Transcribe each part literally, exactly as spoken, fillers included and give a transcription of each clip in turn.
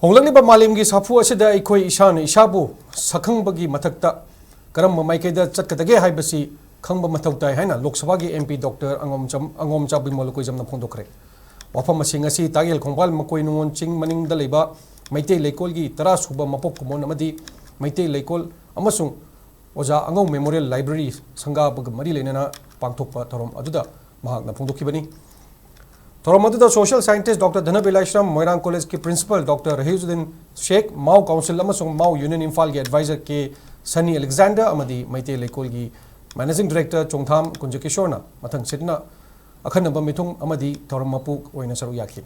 ꯍꯣꯡꯂꯛꯂꯤꯕ ꯃꯥꯂꯦꯝꯒꯤ ꯁꯥꯐꯨ ꯑꯁꯤꯗ ꯑꯩꯈꯣꯏ ꯏꯁꯥꯅ ꯏꯁꯥꯕꯨ ꯁꯛꯈꯪꯕꯒꯤ ꯃꯊꯛꯇ ꯀꯔꯝꯕ ꯃꯥꯏꯀꯩꯗ ꯆꯠꯀꯗꯒꯦ ꯍꯥꯏꯕꯁꯤ ꯈꯪꯕ ꯃꯊꯧ ꯇꯥꯏ ꯍꯥꯏꯅ ꯂꯣꯛ ꯁꯚꯥꯒꯤ M P Doctor ꯑꯉꯣꯝꯆꯝ, ꯑꯉꯣꯝꯆꯥ ꯕꯤꯃꯣꯜ ꯀꯣꯏꯖꯝꯅ ꯐꯣꯡꯗꯣꯛꯈ꯭ꯔꯦ꯫ ꯋꯥꯐꯝ ꯑꯁꯤꯡ ꯑꯁꯤ ꯇꯥꯒꯦꯜ ꯈꯣꯡꯕꯥꯜ ꯃꯀꯣꯏ ꯅꯨꯡꯉꯣꯟ ꯆꯤꯡ ꯃꯅꯤꯡꯗ ꯂꯩꯕ ꯃꯩꯇꯩ ꯂꯩꯀꯣꯜꯒꯤ ꯇꯔꯥ ꯁꯨꯕ ꯃꯄꯣꯛ ꯀꯨꯝꯑꯣꯟ ꯑꯃꯗꯤ ꯃꯩꯇꯩ ꯂꯩꯀꯣꯜ ꯑꯃꯁꯨꯡ ꯑꯣꯖꯥ ꯑꯉꯧ Memorial Library ꯁꯪꯒꯥꯕꯒ ꯃꯔꯤ ꯂꯩꯅꯅ ꯄꯥꯡꯊꯣꯛꯄ ꯊꯧꯔꯝ ꯑꯗꯨꯗ ꯃꯍꯥꯛꯅ ꯐꯣꯡꯗꯣꯛꯈꯤꯕꯅꯤ꯫ ꯊꯧꯔꯝ ꯑꯗꯨꯗ social scientist Doctor ꯙꯅꯕꯤꯂꯥꯏꯁ꯭ꯔꯝ, ꯃꯣꯏꯔꯥꯡ College ꯀꯤ principal Doctor ꯔꯍꯤꯖꯨꯗꯤꯟ ꯁꯦꯈ, ꯃꯥꯎ Council ꯑꯃꯁꯨꯡ ꯃꯥꯎ Union ꯏꯝꯐꯥꯜꯒꯤ advisor ꯀꯦ ꯁꯅꯤ ꯑꯂꯦꯛꯖꯥꯟꯗꯔ ꯑꯃꯗꯤ ꯃꯩꯇꯩ ꯂꯩꯀꯣꯜꯒꯤ Managing Director ꯆꯣꯡꯊꯥꯝ ꯀꯨꯟꯖꯀꯤꯁꯣꯔꯅ ꯃꯊꯪ ꯁꯤꯠꯅ ꯑꯈꯟꯅꯕ ꯃꯤꯊꯨꯡ ꯑꯃꯗꯤ ꯊꯧꯔꯝ ꯃꯄꯨ ꯑꯣꯏꯅ ꯁꯔꯨꯛ ꯌꯥꯈꯤ꯫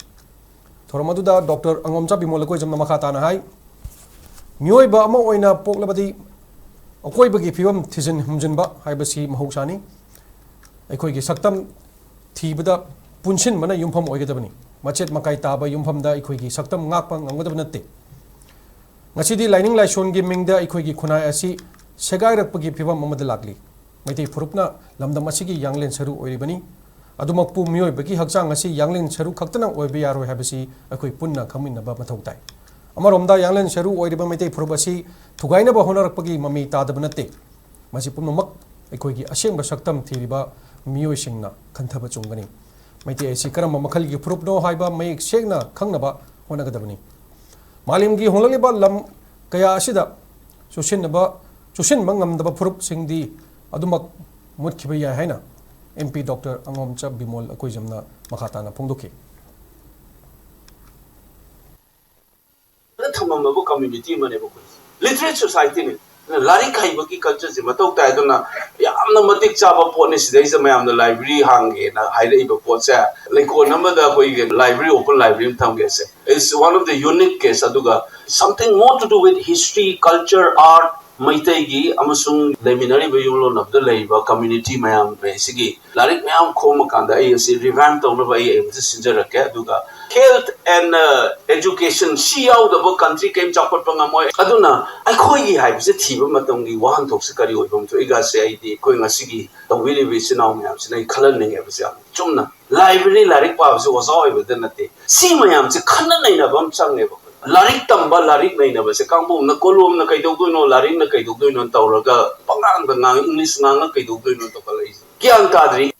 ꯊꯧꯔꯝ ꯑꯗꯨꯗ Doctor ꯑꯉꯣꯝꯆꯥ ꯕꯤꯃꯣꯜ ꯀꯣꯏꯖꯝꯅ ꯃꯈꯥ ꯇꯥꯅ ꯍꯥꯏ, ꯃꯤꯑꯣꯏꯕ ꯑꯃ ꯑꯣꯏꯅ ꯄꯣꯛꯂꯕꯗꯤ ꯑꯀꯣꯏꯕꯒꯤ ꯐꯤꯕꯝ ꯊꯤꯖꯤꯟ ꯍꯨꯝꯖꯤꯟꯕ ꯍꯥꯏꯕꯁꯤ ꯃꯍꯧꯁꯥꯅꯤ꯫ ꯑꯩꯈꯣꯏꯒꯤ ꯁꯛꯇꯝ ꯊꯤꯕꯗ ꯄꯨꯟꯁꯤꯟꯕꯅ ꯌꯨꯝꯐꯝ ꯑꯣꯏꯒꯗꯕꯅꯤ꯫ ꯃꯆꯦꯠ ꯃꯀꯥꯏ ꯇꯥꯕ ꯌꯨꯝꯐꯝꯗ ꯑꯩꯈꯣꯏꯒꯤ ꯁꯛꯇꯝ ꯉꯥꯛꯄ ꯉꯝꯒꯗꯕ ꯅꯠꯇꯦ꯫ ꯉꯁꯤꯗꯤ ꯂꯥꯏꯅꯤꯡ ꯂꯥꯏꯁꯣꯟꯒꯤ ꯃꯤꯡꯗ ꯑꯩꯈꯣꯏꯒꯤ ꯈꯨꯟꯅꯥꯏ ꯑꯁꯤ ꯁꯦꯒꯥꯏꯔꯛꯄꯒꯤ ꯐꯤꯕꯝ ꯑꯃꯗ ꯂꯥꯛꯂꯤ꯫ ꯃꯩꯇꯩ ꯐꯨꯔꯨꯞꯅ ꯂꯝꯗꯝ ꯑꯁꯤꯒꯤ ꯌꯥꯡꯂꯦꯟ ꯁꯔꯨ ꯑꯣꯏꯔꯤꯕꯅꯤ꯫ ꯑꯗꯨꯃꯛꯄꯨ ꯃꯤꯑꯣꯏꯕꯒꯤ ꯍꯛꯆꯥꯡ ꯑꯁꯤ ꯌꯥꯡꯂꯦꯟ ꯁꯔꯨ ꯈꯛꯇꯅ ꯑꯣꯏꯕ ꯌꯥꯔꯣꯏ ꯍꯥꯏꯕꯁꯤ ꯑꯩꯈꯣꯏ ꯄꯨꯟꯅ ꯈꯪꯃꯤꯟꯅꯕ ꯃꯊꯧ ꯇꯥꯏ꯫ ꯑꯃꯔꯣꯝꯗ ꯌꯥꯡꯂꯦꯟ ꯁꯔꯨ ꯑꯣꯏꯔꯤꯕ ꯃꯩꯇꯩ ꯐꯨꯔꯨꯞ ꯑꯁꯤ ꯊꯨꯒꯥꯏꯅꯕ ꯍꯣꯠꯅꯔꯛꯄꯒꯤ ꯃꯃꯤ ꯇꯥꯗꯕ ꯅꯠꯇꯦ꯫ ꯃꯁꯤ ꯄꯨꯝꯅꯃꯛ ꯑꯩꯈꯣꯏꯒꯤ ꯑꯁꯦꯡꯕ ꯁꯛꯇꯝ ꯊꯤꯔꯤꯕ ꯃꯤꯑꯣꯏꯁꯤꯡꯅ ꯈꯟꯊꯕ ꯆꯨꯝꯒꯅꯤ꯫ ꯃꯩꯇꯩ ꯑꯁꯤ ꯀꯔꯝꯕ ꯃꯈꯜꯒꯤ ꯐꯨꯔꯨꯞꯅꯣ ꯍꯥꯏꯕ ꯃꯌꯦꯛ ꯁꯦꯡꯅ ꯈꯪꯅꯕ ꯍꯣꯠꯅꯒꯗꯕꯅꯤ꯫ ꯃꯥꯂꯦꯝꯒꯤ ꯍꯣꯡꯂꯛꯂꯤꯕ ꯂꯝ ꯀꯌꯥ ꯑꯁꯤꯗ ꯆꯨꯁꯤꯟꯅꯕ, ꯆꯨꯁꯤꯟꯕ ꯉꯝꯗꯕ ꯐꯨꯔꯨꯞꯁꯤꯡꯗꯤ ꯑꯗꯨꯃꯛ ꯃꯨꯠꯈꯤꯕ ꯌꯥꯏ ꯍꯥꯏꯅ M P Doctor ꯑꯉꯣꯝꯆꯥ ꯕꯤꯃꯣꯜ ꯑꯀꯣꯏꯖꯝꯅ ꯃꯈꯥ ꯇꯥꯅ ꯐꯣꯡꯗꯣꯛꯈꯤ꯫ ꯊꯝꯃꯝꯃꯕ community ꯑꯃꯅꯦꯕ ꯑꯩꯈꯣꯏ꯫ Literate societyꯅꯦ꯫ ꯑꯗꯨꯅ ꯂꯥꯏꯔꯤꯛ ꯍꯩꯕꯒꯤ cultureꯁꯦ ꯃꯊꯧ ꯇꯥꯏ꯫ ꯑꯗꯨꯅ ꯌꯥꯝꯅ ꯃꯇꯤꯛ ꯆꯥꯕ ꯄꯣꯠꯅꯤ꯫ ꯁꯤꯗꯩꯁꯤꯗ ꯃꯌꯥꯝꯅ library ꯍꯥꯡꯒꯦꯅ ꯍꯥꯏꯔꯛꯏꯕ ꯄꯣꯠꯁꯦ, ꯂꯩꯀꯣꯜ ꯑꯃꯗ ꯑꯩꯈꯣꯏꯒꯤ library, open library ꯑꯃ ꯊꯝꯒꯦꯁꯦ, is one of the unique case꯫ ꯑꯗꯨꯒ something more to do with history, culture, art, ꯃꯩꯇꯩꯒꯤ ꯑꯃꯁꯨꯡ ꯂꯩꯃꯤꯟꯅꯔꯤꯕ ꯌꯨꯝꯂꯣꯟꯅꯕꯗ ꯂꯩꯔꯤꯕ community ꯃꯌꯥꯝ ꯑꯁꯤꯒꯤ ꯂꯥꯏꯔꯤꯛ ꯃꯌꯥꯝ ꯈꯣꯝꯃꯀꯥꯟꯗ ꯑꯩ ꯑꯁꯤ revamp ꯇꯧꯅꯕ ꯑꯩ ꯑꯩ ꯁꯤꯟꯖꯔꯛꯀꯦ꯫ ꯑꯗꯨꯒ health and education ꯁꯤ ꯌꯥꯎꯗꯕ country ꯀꯔꯤꯝ ꯆꯥꯎꯈꯠꯄ ꯉꯝꯃꯣꯏ꯫ ꯑꯗꯨꯅ ꯑꯩꯈꯣꯏꯒꯤ ꯍꯥꯏꯕꯁꯦ ꯊꯤꯕ ꯃꯇꯝꯒꯤ ꯋꯥꯍꯟꯊꯣꯛꯁꯦ ꯀꯔꯤ ꯑꯣꯏꯕ ꯑꯃ ꯊꯣꯛꯏꯒꯁꯦ ꯑꯩꯗꯤ ꯑꯩꯈꯣꯏ ꯉꯁꯤꯒꯤ ꯇꯧꯕꯤꯔꯤꯕ ꯏꯆꯤꯟ ꯏꯅꯥꯎ ꯃꯌꯥꯝꯁꯤꯅ ꯑꯩ ꯈꯜꯍꯟꯅꯤꯡꯉꯦꯕꯁꯦ ꯌꯥꯝ ꯆꯨꯝꯅ꯫ Library ꯂꯥꯏꯔꯤꯛ ꯄꯥꯕꯁꯦ ꯑꯣꯖꯥ ꯑꯣꯏꯕꯗ ꯅꯠꯇꯦ꯫ ꯁꯤ ꯃꯌꯥꯝꯁꯦ ꯈꯟꯅ ꯅꯩꯅꯕ ꯑꯃ ꯆꯪꯉꯦꯕ꯫ ꯂꯥꯏꯔꯤꯛ ꯇꯝꯕ, ꯂꯥꯏꯔꯤꯛ ꯅꯩꯅꯕꯁꯦ ꯀꯥꯡꯕꯨ ꯑꯃꯅ ꯀꯣꯂꯣꯝꯅ ꯀꯩꯗꯧꯗꯣꯏꯅꯣ, ꯂꯥꯏꯔꯤꯛꯅ ꯀꯩꯗꯧꯗꯣꯏꯅꯣ ꯇꯧꯔꯒ ꯄꯉꯥꯡꯗ ꯉꯥꯡ, ꯏꯪꯂꯤꯁ ꯉꯥꯡꯉ ꯀꯩꯗꯧꯗꯣꯏꯅꯣ ꯇꯧꯈꯠꯂꯛꯏꯁꯦ꯫ ꯒ꯭ꯌꯥꯟ ꯇꯥꯗ꯭ꯔꯤ,